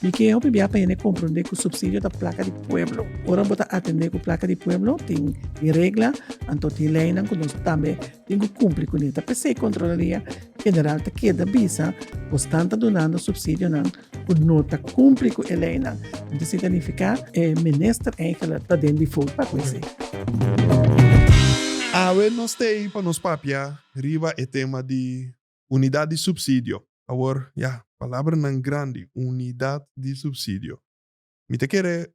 Mi ke hopi bia pa hende komprondé ku supsidio ta plaka di pueblo. Ora bo ta atendé ku plaka di pueblo tin regla, anto tin leinan ku nos tambe tin ku kumpli kuné. Ta p'esei Kontrolaria General ta keda bisa bosnan ta dunando supsidionan ku no ta kumpli ku e leinan. Anto esei ta nifiká e minister eigenlik ta den default pa ku esei. Awe nos ta ei pa nos papia riba e tema di Unidat di supsidio. Awor, ya, palabranan grandi, unidat di supsidio. Mi ta kere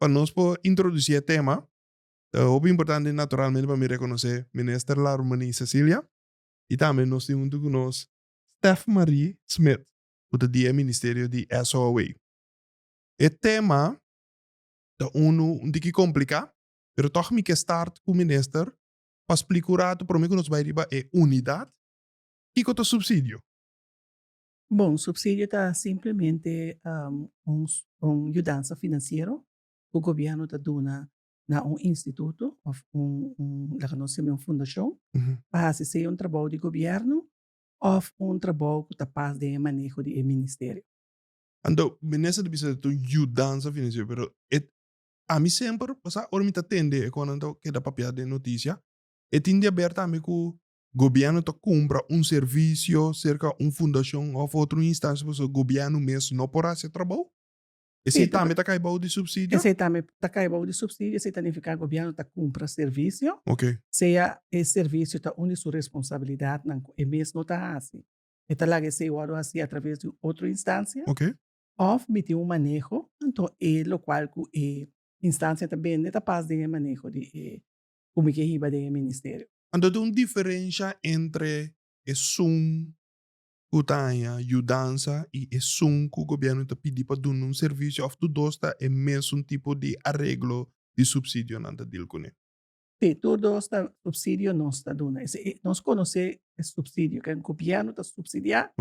pa nos por introdusí e tema, ta hopi importante naturalmente pa mi rekonosé Minister Larmonie Cecilia i tambe nos tin huntu ku nos Stef Marie Smith ku ta di e ministerio di SOAW. E tema ta unu un tiki kompliká, pero tòg mi ke start ku Minister pa splika un ratu prome ku nos bai riba e unidat, kiko ta supsidio? Bon, supsidio ta simplemente un yudansa finansiero ku gobièrnu ta duna na un instituto òf un laga nos yama un fundashon pa hasi sea un trabou di gobièrnu òf un trabou ku ta pas den e maneho di e ministerio. Anto, minister ta bisa ta un yudansa finansiero, pero e Ami semper, pasá ora mi ta tende e konan ta keda papia den notisia, e tin di haber tambe ku gobièrnu ta kumpra un servisio serka un fundashon òf otro instansia pasobra gobièrnu mes no por hasi e trabou. Esei tambe ta kai bou di supsidio? Esei tambe ta kai bou di supsidio, esei ta nifiká gobièrnu ta kumpra servisio, sea e servisio ta un di su responsabilidatnan ku e mes no ta hasi, e ta laga esei wòrdu hasi atraves di un otro instansia. Of mi tin un maneho, anto e locual cu e instancia ta bende ta pas den e maneho di e cu mi ke hiba den e ministerio. Anto tin un diferencia entre esun cu ta haña yudansa y esun cu gobierno ta pidi pa duna un servicio of tur dos ta e mesun tipo di areglo di subsidio nan ta deal cune? Sí, tur dos ta subsidio nos ta duna. Ese, nos conoce e subsidio, ke gobierno ta subsidia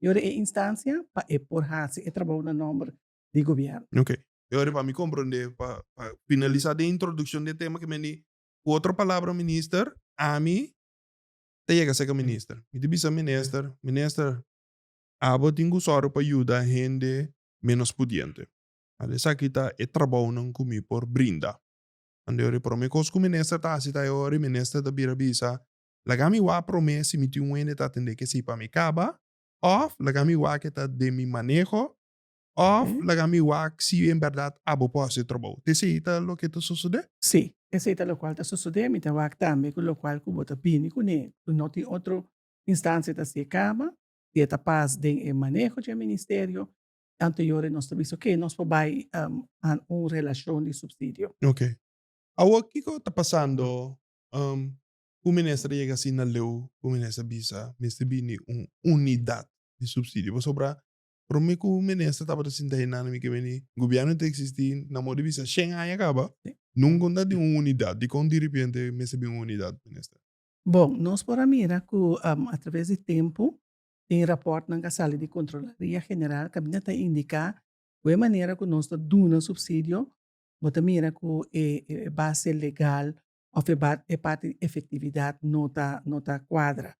y ora e instancia pa e por haci e trabou na nomber di gobierno. Ok. E ora pa mi comprende, pa finalisa den introduccion di e tema ke meni, ku otro palabra minister, ami ta yega serka minister. Mi ta bisa minister, minister, abo tin ku sòru pa yuda hende menos pudiente. Esaki ta e trabounan ku mi por brinda. Ande ora e prome kos ku minister ta hasi ta e ora e minister ta bira bisa, Laga mi wak prome si mi tin un hende ta atende ke si pa mi kaba, òf laga mi wak ke ta den mi maneho, òf laga mi wak si en bèrdat abo por hasi e trabou. Ta esei ta loke ta sosodé? Sí, esei ta lokual ta sosodé. Mi ta wak tambe ku lokual ku bo ta bini kuné, ku no tin otro instansia ta hasi e kaba, si e ta pas den e maneho dje ministerio, Anterior nos ta bisa oke nos por bai an un relashon di supsidio. Ok. Awor kiko ta pasando ku minister a yega asina leu ku minister a bisa mester bini un unidat di supsidio? Pasobra prome ku minister tabata sinta hinana mi ke bini gobierno ta existi na modo di bisa shen aña kaba nunka un ta tin un unidat. Dikon diripiente mester bin un unidat minister? Bon, nos por a mira ku atraves di tempu Den rapòrtnan ku a sali di Kontrolaria General kaminda ta indiká ku e manera ku nos ta duna supsidio bo ta mira ku e base legal òf e parti di efektividat no ta no ta kuadra.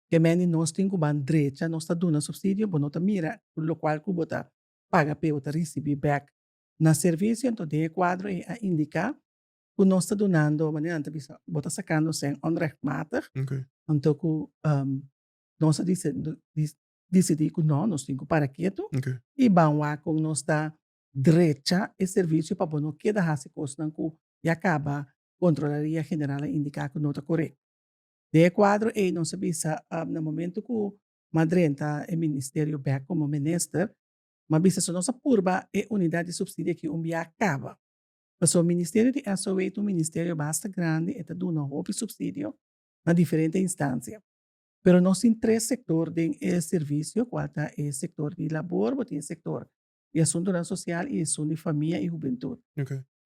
Ke men di nos tin ku ban drecha nos ta duna supsidio bo no ta mira ku lokual ku bo ta paga p'e bo ta risibí bèk na servisio. Anto den e kuadro ei a indiká ku nos ta dunando manera nan ta bisa bo ta sakando sèn onrechtmatig anto ku Nos a disidí ku no, nos tin ku para ketu i ban wak kon nos ta drecha e servisio pa bo no keda hasi kosnan ku ya kaba Kontrolaria General a indiká ku no ta korekto. Den e kuadro ei nos a bisa na momentu ku m'a drenta e ministerio bèk komo minister, m'a bisa si nos a purba e unidat di supsidio aki un bia kaba. Pasobra ministerio di SOA ta un ministerio basta grandi, e ta duna hopi supsidio na diferente instansia. Pero nos tin tres sector den e servicio, cual ta e sector di labor, bo tin e sector di asuntonan social y esun di famia y hubentud.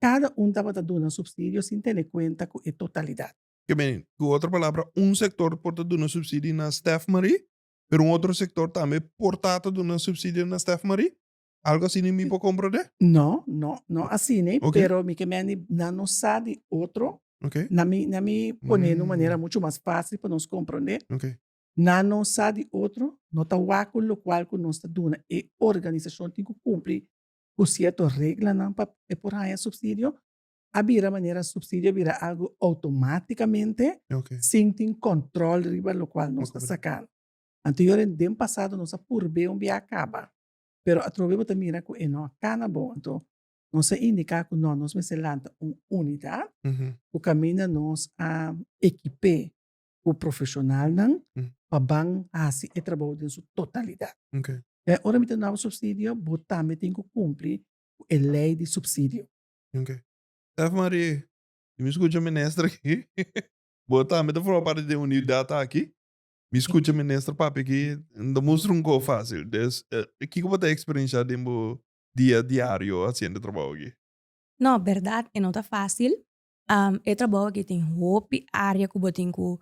Cada un tabata duna subsidio sin tene cuenta cu e totalidad. Ke meen, cu otro palabra, un sector por ta duna subsidio na Stef Marie, pero un otro sector tambe por ta ta duna subsidio na Stef Marie? Algo asina mi por comprende? No, no, no asina, pero mi ke meen di nan no sa di otro. Na mi, na mi pone na un manera mucho mas facil pa nos comprende. Nan no sa di otro, no ta wak ku lokual ku nos ta duna e organisashon tin ku kumpli ku sierto reglanan pa e por haña supsidio, a bira manera supsidio a bira algu outomátikamente sin tin kòntròl riba lokual nos ta saka. Anto yora den pasado nos a purb'é un bia kaba, pero atrobe bo ta mira ku e no a kana bon. Anto nos a indiká ku no, nos mester lanta un unidat ku kaminda nos a ekip'é ku profeshonalnan pa ban hasi e trabou den su totalidat. E ora mi ta duna bo supsidio, bo tambe tin ku kumpli ku e lei di supsidio. Ok. Stef Marie, si mi skucha minister aki, bo tambe ta forma parti di e unidat aki. Mi skucha minister papia aki, no ta mustra un ko fásil. Dus, kiko bo ta eksperenshá den bo dia diario hasiendo e trabou aki? No, bèrdat e no ta fásil. E trabou aki tin hopi área ku bo tin ku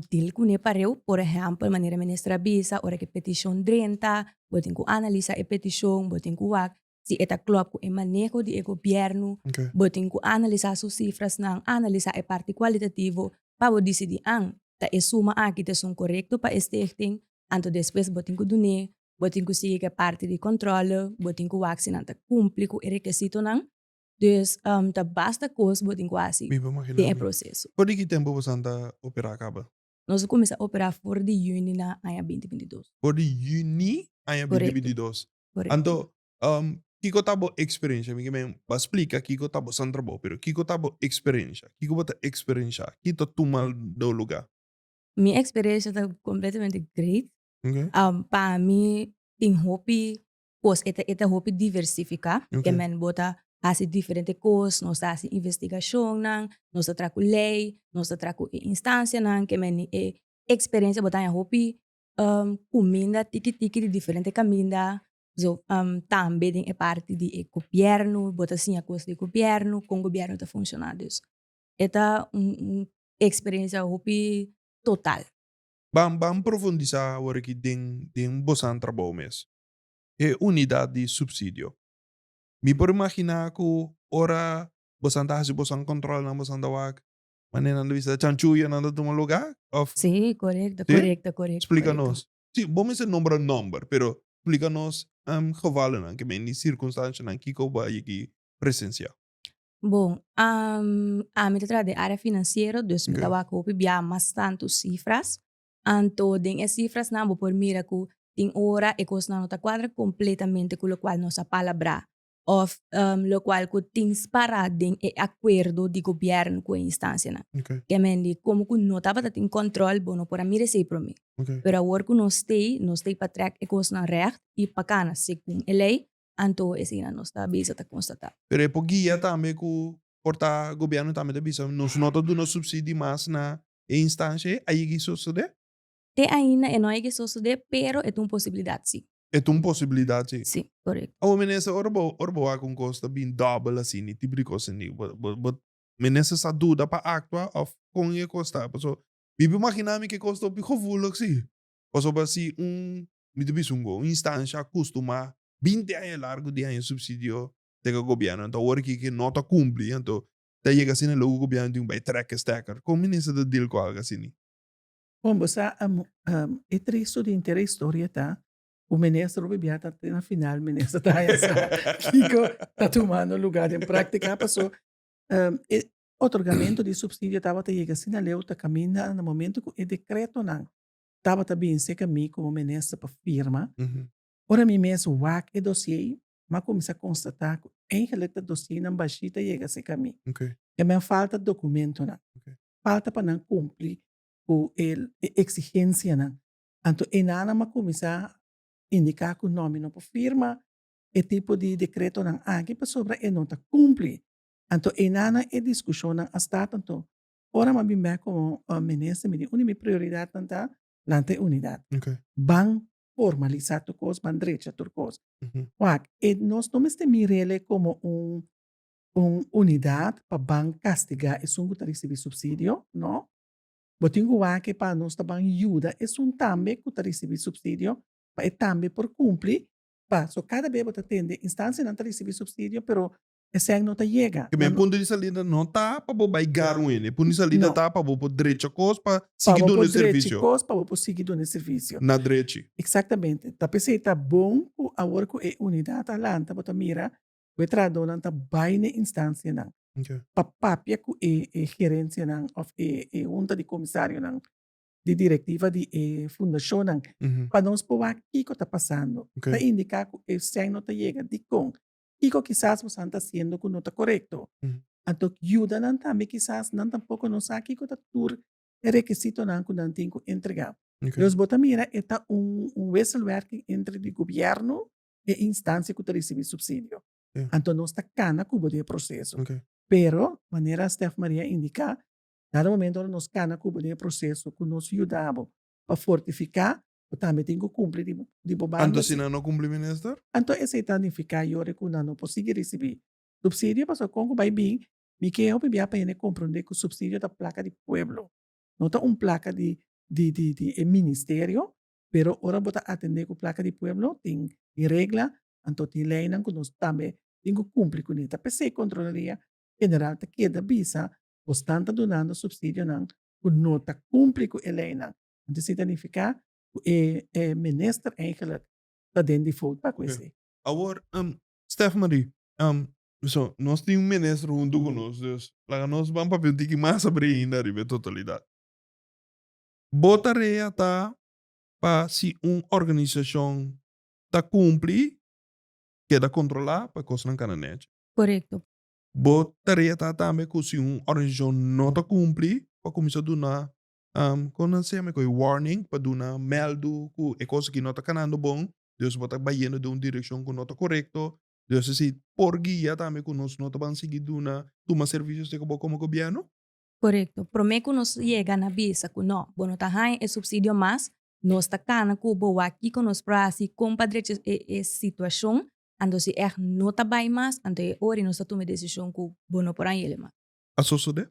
deal kuné pareu. Por ehèmpel, manera minister a bisa, ora ku e petishon drenta, bo tin ku analisá e petishon, bo tin ku wak si e ta klòp ku e maneho di e gobièrnu, bo tin ku analisá su sifrasnan, analisá e parti kualitativo pa bo disidí an ta e suma aki ta esun korekto pa e stichting, anto despues bo tin ku dun'é, bo tin ku sigui ku e parti di kòntròle, bo tin ku wak si nan ta kumpli ku e rekesitonan. Dus ta basta kos bo tin ku hasi den e proseso. For di ki tempu boso ta operá kaba? Nos a kuminsá operá for di yüni na aña binti binti dos. For di yüni aña binti binti dos. Korekto. Anto, kiko ta bo eksperensha? Mi ke men bo a splika kiko ta bo san trabou, pero kiko ta bo eksperensha? Kiko bo ta eksperensha? Ki ta tuma do lugá? Mi eksperensha ta kompletamente great. Pa mi tin hopi kos e ta e ta hopi diversifiká. Ke men bo ta hasi diferente kos, nos ta hasi investigashonnan, nos ta traha ku lei, nos ta traha ku e instansianan, ke men e eksperensia bo ta haña hopi kuminda tiki tiki di diferente kaminda. So tambe den e parti di e gobièrnu, bo ta siña kos di gobièrnu, kon gobièrnu ta funshoná. Dus e ta un eksperensia hopi total. Ban ban profundisá awor aki den den bosan trabou mes. E unidat di supsidio. Mi por imaginá ku ora bosan ta hasi bosan kòntròlnan bosan ta wak manera nan ta bisa chanchuyo nan ta tuma lugá òf? Sí, korekto, korekto, korekto. Splika nos. Sí, bo mester nombra nòmber, pero splika nos gevallennan, ke men di sirkunstanshanan kiko bo a yegi presensiá. Bon, ami ta traha den área finansiero, dus mi ta wak hopi bia mas tantu sifras. Anto den e sifrasnan bo por mira ku tin ora e kosnan no ta kuadra kompletamente ku lokual nos a palabrá òf lokual ku tin spará den e akuerdo di gobièrnu ku e instansianan. Ke men di komo ku no tabata tin kòntròl bo no por a mira esei promé. Pero awor ku nos t'ei, nos t'ei pa trèk e kosnan règt i pa kana segun e lei. Anto eseinan nos ta bisa ta konstatá. Pero e por guia tambe ku por ta gobièrnu tambe ta bisa nos no ta duna supsidi mas na e instansha ei, a yega i sosodé? Te ainda e no a yega i sosodé, pero e ta un posibilidat si. E ta un posibilidat si. Si, korekto. Awor minister, ora bo ora bo wak un kos ta bin dòbel asina, tipo di kos asina, bo bo bo minister sa duda pa aktua òf kon e kos ta? Pasobra mi por imaginá mi ke kos ta hopi gevoelig si. Pasobra si un Mi ta bisa un go, un instansha a kustumá 20 aña largu di haña supsidio teka gobièrnu, anto awor aki ke no ta kumpli, anto ta yega asina loku gobièrnu tin ku bai trèk e stèker. Kon minister ta deal ku algu asina? Bon, bo sa, e tristu di henter e historia ta ku minister hopi bia ta te na final minister ta haña sa kiko ta tumando lugá den práktika, paso e otorgamentu di supsidio tabata yega asina leu ta kaminda na momento ku e dekretonan tabata bin serka mi komo minister pa firma, ora mi mes wak e dossier, mi a kuminsá konstatá ku eigenlik ta dossiernan bashí ta yega serka mi. E men falta dokumentonan, falta pa nan kumpli ku e eksigensianan. Anto enanan mi a kuminsá indiká ku no, mi no por firma e tipo di dekretonan aki pasobra e no ta kumpli. Anto enanan e diskushonnan a start anto Ora mi a bin bek komo minister mi di un di mi prioridatnan ta lanta e unidat. Ban formalisá tur kos, ban drecha tur kos. Wak, e nos no mester mir'el komo un un unidat pa ban kastigá esun ku ta risibí supsidio, no. Bo tin ku wak e pa nos ta ban yuda esun tambe ku ta risibí supsidio pa e tambe por kumpli pa so kada bes bo ta tende instansianan ta risibí supsidio pero. Esei no ta yega. Ke men punto di salida no ta pa bo bai gar un hende. Punto di salida ta pa bo por drecha kos pa sigui duna e servisio. Pa bo por drecha kos pa bo por sigui duna e servisio. Na drechi. Eksaktamente. Ta p'esei ta bon ku awor ku e unidat a lanta bo ta mira ku e trahadónan ta bai na e instansianan pa papia ku e gerensianan òf e hunta di komisarionan di direktiva di e fundashonnan pa nos por wak kiko ta pasando. Ta indiká ku e sèn no ta yega. Dikon? Kiko kisas bosan ta hasiendo ku no ta korekto? Anto yuda nan tambe kisas nan tampoko no sa kiko ta tur e rekisitonan ku nan tin ku entregá. Dus bo ta mira e ta un wisselwerking entre di gobièrnu e instansia ku ta risibí supsidio. Anto nos ta kana ku bo den e proseso. Pero manera Stef Maria a indiká, dado momento ora nos kana ku bo den e proseso ku nos yuda bo pa fortifiká, bo tambe tin ku kumpli di di bo banda. Anto si nan no kumpli minister? Anto esei ta nifiká yori ku nan no por sigui risibí supsidio pasobra kon ku bai bin mi ke hopi bia pa hende komprondé ku supsidio ta plaka di pueblo, no ta un plaka di di di di e ministerio, pero ora bo ta atendé ku plaka di pueblo tin regla anto tin leinan ku nos tambe tin ku kumpli kuné. Ta p'esei Kontrolaria General ta keda bisa bosnan ta dunando supsidionan ku no ta kumpli ku e leinan. Anto esei ta nifiká ku e e minister eigenlijk ta den default pa ku esei. Awor, Stef Marie, so nos tin un minister huntu ku nos, dus laga nos ban papia un tiki mas abri ainda riba e totalidat. Bo tarea ta pa si un organisashon ta kumpli, keda kontrolá pa e kosnan kana nechi. Korekto. Bo tarea ta tambe ku si un organisashon no ta kumpli, pa kuminsá duna kon nan se yama e warning pa duna mèldu ku e kos aki no ta kanando bon, dus bo ta bayendo den un direkshon ku no ta korekto, dus esei por guia tambe ku nos no ta ban sigui duna tuma servisio serka bo komo gobièrnu. Korekto. Promé ku nos yega na bisa ku no, bo no ta haña e supsidio mas, nos ta kana ku bo wak kiko nos por hasi kon pa drecha e situashon, anto si ègt no ta bai mas, anto e ora nos ta tuma e desishon ku bo no por haña el mas. A sosodé?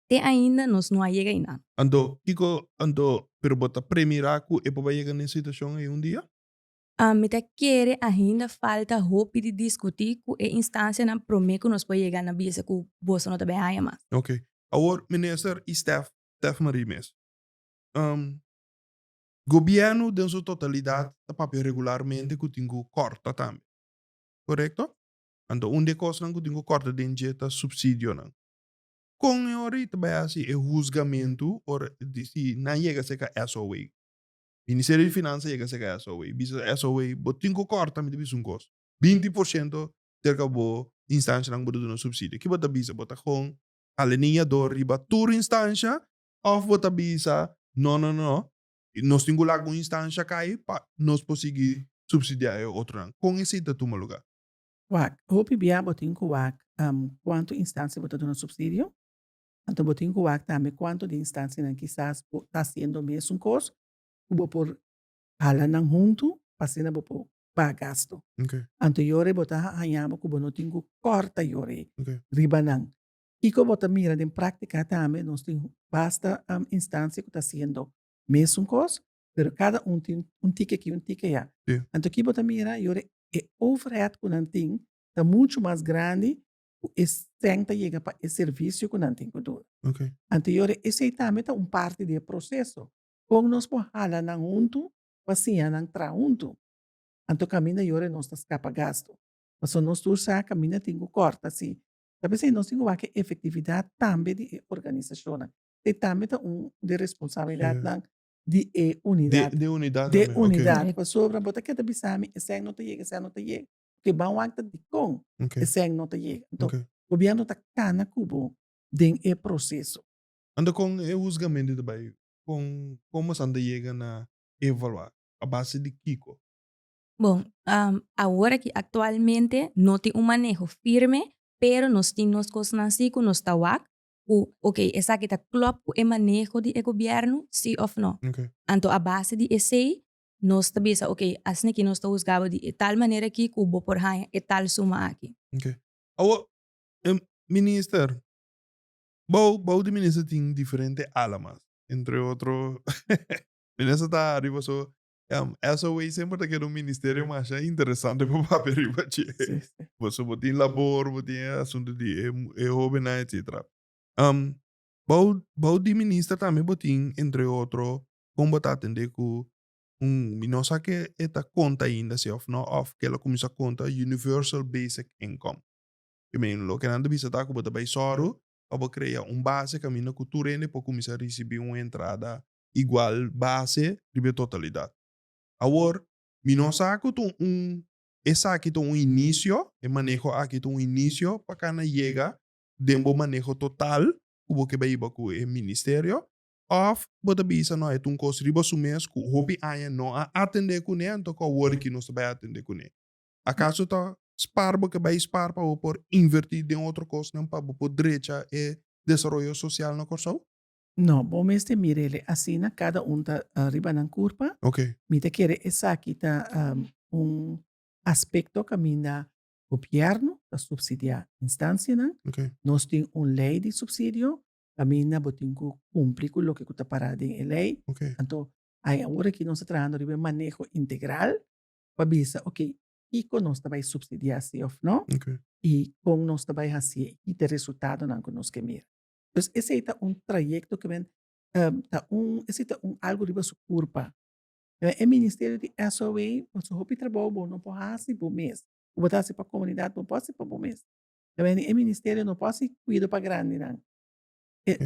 Te ainda nos no a yega einan. Anto kiko anto pero bo ta premirá ku e por bai yega na e situashon ei un dia? Mi ta kere ainda falta hopi di diskutí ku e instansianan promé ku nos por yega na bisa ku boso no ta bai haña mas. Ok. Awor minister i stef, Stef Marie mes. Gobièrnu den su totalidat ta papia regularmente ku tin ku kòrta tambe. Korekto? Anto un di e kosnan ku tin ku kòrta den dje ta supsidionan. Kon e ora ta bai hasi e husgamentu ora di si nan yega serka SOA? Ministerio di Finansa yega serka SOA, bisa SOA bo tin ku kòrta mi ta bisa un kos, 20% serka bo instanshanan ku bo ta duna supsidio. Ki bo ta bisa? Bo ta kon aleniador riba tur instansha òf bo ta bisa no no no nos tin ku laga un instansha kai pa nos por sigui supsidiá e otronan? Kon esei ta tuma lugá? Wak, hopi bia bo tin ku wak kuantu instansia bo ta duna supsidio, anto bo tin ku wak tambe kuantu di instansianan kisas bo ta hasiendo mesun kos ku bo por hala nan huntu pa asina bo por paga gastu. Anto yora bo ta haña bo ku bo no tin ku kòrta yora riba nan. Kiko bo ta mira den práktika tambe nos tin basta instansia ku ta hasiendo mesun kos, pero kada un tin un tiki aki un tiki allá. Anto ki bo ta mira yora e overhead ku nan tin ta muchu mas grandi ku e sèn ta yega pa e servisio ku nan tin ku duna. Anto yora esei tambe ta un parti di e proseso. Kon nos por hala nan huntu pa siña nan traha huntu? Anto kaminda yora nos ta skapa gastu. Pasobra nos tur sa kaminda tin ku kòrta si. Ta p'esei nos tin ku wak e efektividat tambe di e organisashonnan. Esei tambe ta un di e responsabilidatnan di e unidat. De unidat De tambe, unidat. Pasobra bo ta keda bisa mi esei no ta yega, esei no ta yega. Oke, ban wak ta dikon esei no ta yega. Anto, gobièrnu ta kana ku bo den e proseso. Anto kon e husgamentu ta bai? Kon kon boso ta yega na evaluá? A base di kiko? Bon, awor aki aktualmente no tin un maneho firme, pero nos tin nos kosnan si ku nos ta wak ku ok esaki ta klòp ku e maneho di e gobièrnu si òf nò. Anto a base di esei nos ta bisa ok asina aki nos ta husga bo di e tal manera aki ku bo por haña e tal suma aki. Ok. Awor minister, bou bou di minister tin diferente ala mas, entre otro minister ta ariba so. SOA semper ta keda un ministerio masha interesante pa papia riba dje. Sí, sí. Boso bo tin labor, bo tin e asunto di e, e hobennan, etcetera. Um, bou, bou di minister tambe bo tin, entre otro, kon bo ta atende ku un, mi no sa ke e ta konta ainda si of no, of ke lo kuminsá konta Universal Basic Income. Ke men, loke nan ta bisa ta ku bo ta bai sòru pa bo krea un base kaminda ku tur hende por kuminsá risibí un entrada igual base riba e totalidat. Awor, mi no sa ku ta un esaki ta un inisio, e maneho aki ta un inisio pa kana yega den bo maneho total ku bo ke bai hiba ku e ministerio, òf bo ta bisa no e ta un kos riba su mes ku hopi aña no a atendé kuné anto ku awor aki nos ta bai atendé kuné. Akaso ta spar bo ke bai spar pa bo por invertí den otro kosnan pa bo por drecha e desaroyo sosial na Kòrsou? No, bo mester mir'el asina, kada un ta riba nan kurpa. Ok. Mi ta kere esaki ta un aspekto kaminda gobièrnu ta supsidiá instansianan. Ok. Nos tin un lei di supsidio kaminda bo tin ku kumpli ku loke ku ta pará den e lei. Ok. Anto, ai awor aki nos ta trahando riba e maneho integral pa bisa, ok, kiko nos ta bai supsidiá si òf no Ok. i kon nos ta bai hasié i ki ta e resultadonan ku nos ke mira. Dus esei ta un trayekto ke men ta un esei ta un algu riba su kurpa. E ministerio di SOA pasobra hopi trabou bo no por hasi bo mes. Ku bo ta hasi pa komunidat bo no por hasi pa bo mes. E ministerio no por hasi kuido pa grandinan. E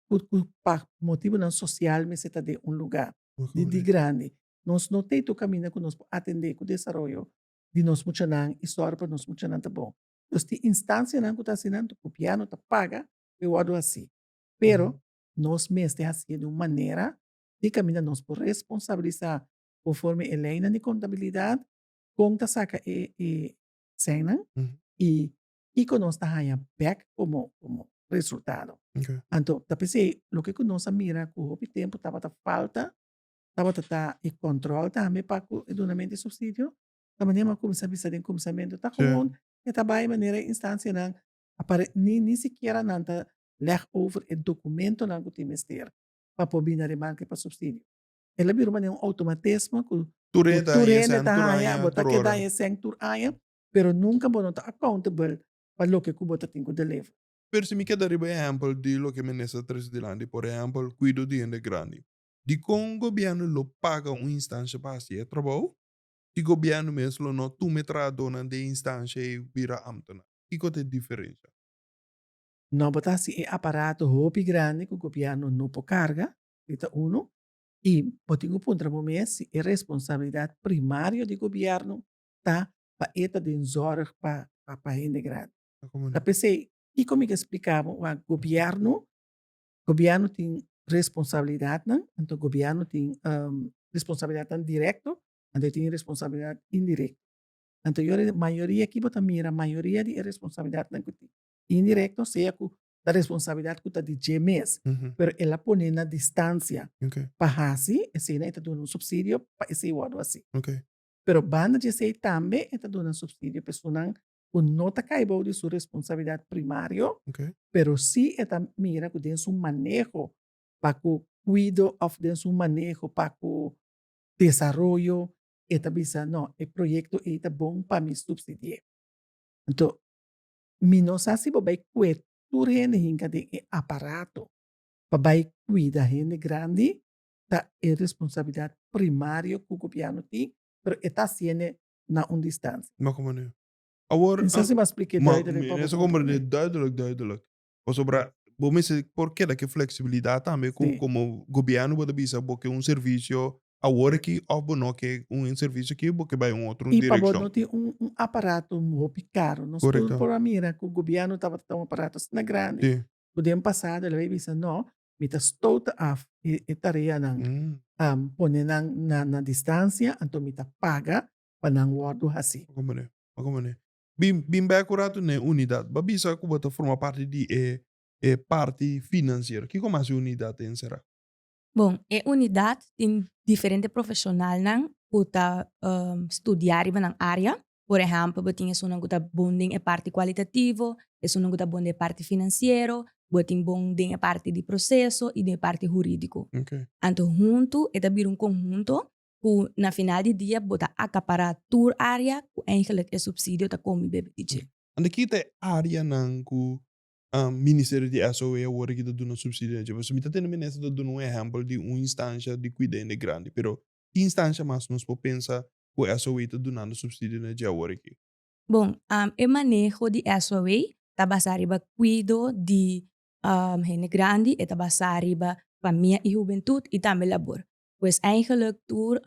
ku ku pa motibunan sosial mester ta den un lugá di di grandi. Nos no tei tur kaminda ku nos por atendé ku desaroyo di nos muchanan i sòru pa nos muchanan ta bon. Nos tin instansianan ku ta hasi nan, gobièrnu ta paga pa e wòrdu hasi. Pero nos mester hasié di un manera di kaminda nos por responsabilisá konforme e leinan di kontabilidat kon ta saka e e sènnan i kiko nos ta haña bèk komo komo resultado. Anto ta p'esei loke ku nos a mira ku hopi tempu tabata falta tabata ta e kòntròl tambe pa ku e dunamentu di supsidio. Ta manera mi a kuminsá bisa den kuminsamentu ta gewoon e ta bai manera e instansianan apare ni ni sikiera nan ta leg over e dokumentonan ku tin mester pa por bini na remarke pa supsidio. El a bira manera un outomatesmo ku Tur hende ta tur haña hende sèn ta tur haña, aña bo ta tur keda ora. haña sèn tur aña, pero nunka bo no ta accountable pa loke ku bo ta tin ku deliver. Pero si mi keda riba e ehèmpel di loke minister a trese dilanti, por ehèmpel kuido di hende grandi. Dikon gobièrnu lo paga un instansha pa hasi e trabou si gobièrnu mes lo no tuma e trahadónan den e instansha ei bira ámtenar? Kiko ta e diferensha? No bo ta hasi e aparato hopi grandi ku gobièrnu no por karga, e ta unu. I bo tin ku puntra bo mes si e responsabilidat primario di gobièrnu ta pa e ta den zòrg pa pa hende grandi. Ta p'esei kiko mi ke splika bo wak gobièrnu Gobièrnu tin responsabilidatnan, anto gobièrnu tin responsabilidatnan direkto, anto e tin responsabilidat indirekto. Anto yo mayoria ki bo ta mira, mayoria di e responsabilidatnan ku tin indirekto sea ku ta responsabilidat ku ta di dje mes, pero el a pone na distansia pa hasi esei e ta duna un supsidio pa esei wòrdu hasi. Pero banda di esei tambe e ta duna supsidio pa esunnan ku no ta kai bou di su responsabilidat primario, pero sí e ta mira ku den su maneho pa ku kuido òf den su maneho pa ku desaroyo e ta bisa no, e proyekto ei ta bon pa mi supsidi'é. Anto mi no sa si bo bai kue tur hende hinka den e aparato pa bai kuida hende grandi ta e responsabilidat primario ku gobièrnu tin, pero e ta hasiende na un distansia. Na ki manera? Awor, Mi sa si bo a spliké ma duidelijk mi pa bo a komprendé komprendé. duidelijk, duidelijk. Pasobra bo mester por keda ku e fleksibilidat tambe ku Sí. komo gobièrnu bo ta bisa bo ke un servisio awor aki òf bo no ke un servisio aki bo ke bai un otro I pa bo direkshon. no tin un un aparato hopi karo. Nos tur Korekto. por a mira ku gobièrnu tabata un aparato asina grandi Sí. ku den pasado el a bai bisa no, mi ta stoot af e e tareanan, Mm. pone nan na na distansia anto mi ta paga pa nan wòrdu hasí. Bo komprendé, bo komprendé. Bin, bin bèk un ratu na e unidat. Bo a bisa ku bo ta forma parti di e e parti finansiero. Kiko mas e unidat ta enserá? Bon, e unidat tin diferente profeshonalnan ku ta studiá riba nan área. Por ehèmpel, bo tin esunnan ku ta bon den e parti kualitativo, esunnan ku ta bon den e parti finansiero, bo tin bon den e parti di proseso i den e parti hurídiko. Oké. Anto huntu e ta bira un konhunto. Ku na final di dia bo ta akapará tur área ku eigenlijk e supsidio ta komi bebe di dje. Anda ki ta e áreanan ku Ministerio di SOA awor aki ta duna supsidio na dje? Pasobra mi ta tende minister ta duna un ehèmpel di un instansha di kuida hende grandi, pero ki instansha mas nos por pensa ku SOA ta dunando supsidio na dje awor aki? Bon, e maneho di SOA ta basá riba kuido di hende grandi, e ta basá riba famia i hubentut i tambe labor. Pues eigenlijk tur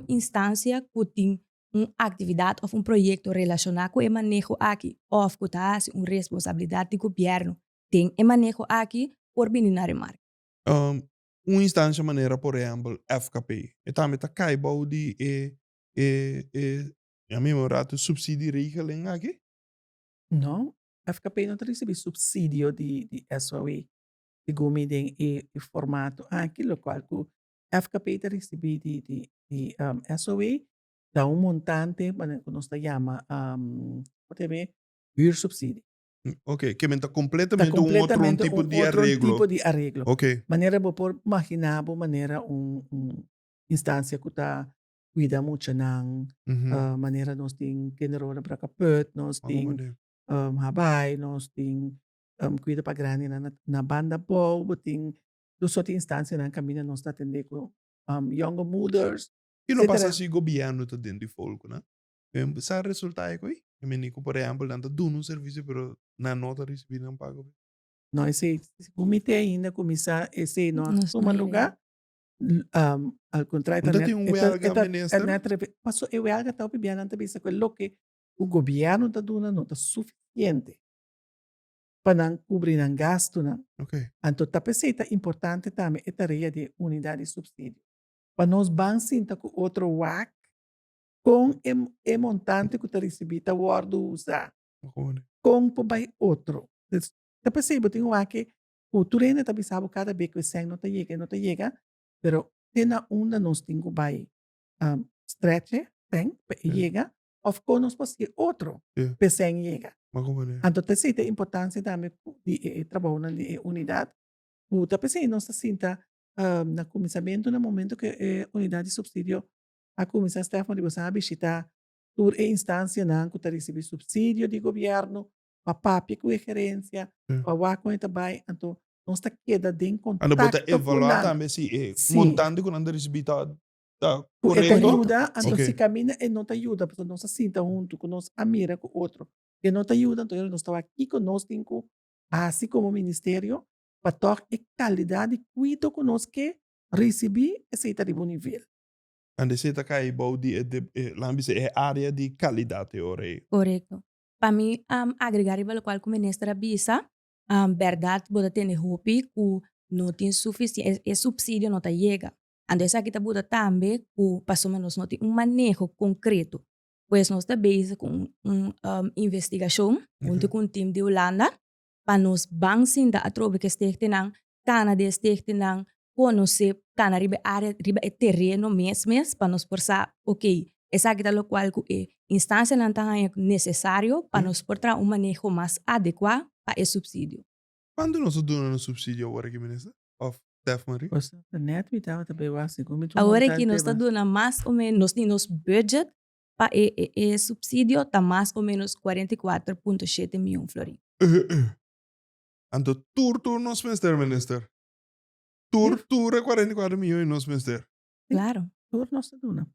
instancia cu tin un actividad of un proyecto relaciona cu e maneho aki of cu ta haci un responsabilidad di gobierno den e maneho aki por bini na remarke. Un instancia manera por ehempel FKP e tambe ta cay bou di e e e ya mi un rato subsidieregeling aki? No, FKP no ta ricibi subsidio di di SOW. Segun mi den e formato aki locual cu FKP ta ricibi di di di SOA ta un montante manera cu nos ta yama como ta yama huursubsidie. Ok, ke men ta completamente un otro tipo di areglo. tipo di areglo. Ok. Manera bo por magina bo manera un un instancia cu ta cuida muchanan, manera nos tin kinderorde Brakkeput, nos tin Habaai, nos tin Cuido pa grandinan na banda bou, bo tin tur sort di instancianan caminda nos ta atende cu jonge moeders. Ki lo pasa si gobierno ta den di folknan? Sa resulta e koe? I meni cu por ehempel nan ta duna un servicio pero nan no ta ricibi nan pago. No esey, segun mi te ainda cuminsa esey no a tuma lugar. Al contrario No ta tin un welga minister? Paso e welga ta hopi bia nan ta bisa cu e loke cu gobierno ta duna no ta suficiente. pa nan kubri nan gastunan. Anto ta p'esei ta importante tambe e tarea di e unidat di supsidio, pa nos ban sinta ku otro wak kon e e montante ku ta risibí ta wòrdu usá, kon por bai otro. Ta p'esei bo tin wak ku tur hende ta bisa bo kada bes ku e sèn no ta yega, e no ta yega, pero te na unda nos tin ku bai stretch e sèn pa e yega of kon nos por hasi otro pa e sèn yega. Anto ta esei ta e importansia tambe di e trabounan di e unidat ku ta p'esei nos ta sinta na kuminsamentu na momento ku e unidat di supsidio a kuminsá Stefan di boso a bishitá tur e instansianan ku ta risibí supsidio di gobièrnu pa papia ku e gerensia pa wak kon e ta bai anto nos ta keda den kontakto ku nan. Anto bo ta evaluá tambe si e montante ku nan ta risibí ta ta Ku e ta yuda, anto si kaminda e no ta yuda, pasobra nos a sinta huntu ku nos a mira ku otro e no ta yuda, anto nos ta wak kiko nos tin ku hasi komo ministerio pa tòg e kalidat di kuido ku nos ke risibí esei ta riba un nivel. Anto esei ta kai bou di e laga bisa e área di kalidat e ora ei. Korekto. Pa mi agrega riba lokual ku minister a bisa, bèrdat bo ta tene hopi ku no tin sufisiente, e supsidio no ta yega. Anto esaki ta buta tambe ku pasobra nos no tin un maneho konkreto. Pues nos ta bezig ku un investigashon huntu ku un tim di Hulanda pa nos ban sinta atrobe ku e stichtingnan, kana di e stichtingnan, konosé, kana riba e área, riba e tereno mes mes pa nos por sa okey esaki ta lokual ku e instansianan ta haña nesesario pa nos por traha un maneho mas adekuá pa e supsidio. Kuantu nos ta duna nos supsidio awor aki minister? Of Stef Marie? Pues net mi tabata bay wak segun mi Awor aki nos ta duna mas o menos, nos tin nos budget pa e e subsidio ta mas o menos 44.7 miyon florin. Anto tur tur nos mester minister. Tur tur e 44 miyon nos mester. Claro. Tur nos ta duna.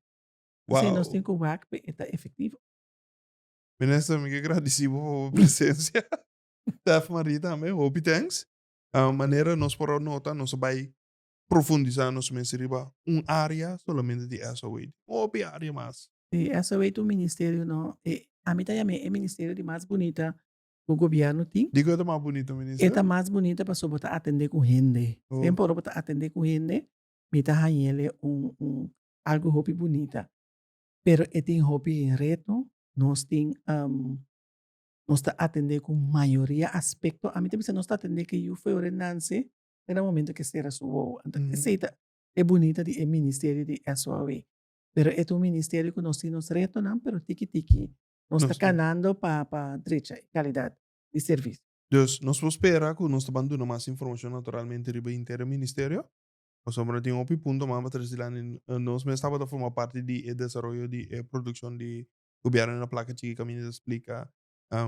Wow. Si nos tin cu wak pe e ta efectivo. Minister mi ke gradisi bo pa bo presencia. Stef Marie tambe hopi thanks. Manera nos por a nota nos a bai profundisa nos mes riba un area solamente di SOA. Tin hopi area mas. Si, SOA ta un ministerio no, e ami ta yam'é e ministerio di mas bunita ku gobierno tin. Dikon e ta mas bunita minister? E ta mas bunita pasobra bo ta atendé ku hende. Semper ora bo ta atendé ku hende mi ta hañ'el un un algu hopi bunita. Pero e tin hopi reto, nos tin Nos ta atendé ku mayoria aspekto. Ami ta bisa nos ta atendé ku e yu fue ora e nanse te na momento ku e sera su wowo. Anto esei ta e bunita di e ministerio di SOAW. Pero e ta un ministerio ku nos tin nos retonan pero tiki tiki nos ta kanando pa pa drecha e kalidat di servisio. Dus nos por spera ku nos ta ban duna mas informashon naturalmente riba henter e ministerio. Pasobra tin hopi punto mas pa trece dilanti. Nos mes tabata forma parti di e desaroyo di e produccion di gobierno na Placa Chiki caminda ta splica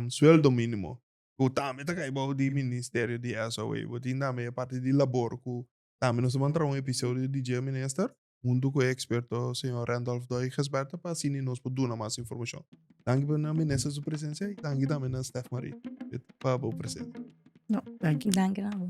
sueldo minimo cu tambe ta cay bao di ministerio di SOA. Bo tin tambe e parti di labor cu tambe nos ta ban traha un episodio di dje minister hunto cu e experto señor Randolph Doy Gisberta pa asina nos por duna mas informacion. Danki pa na minister su presencia y danki tambe na Stef Marie pa bo presencia. No, danki. Danki na bo.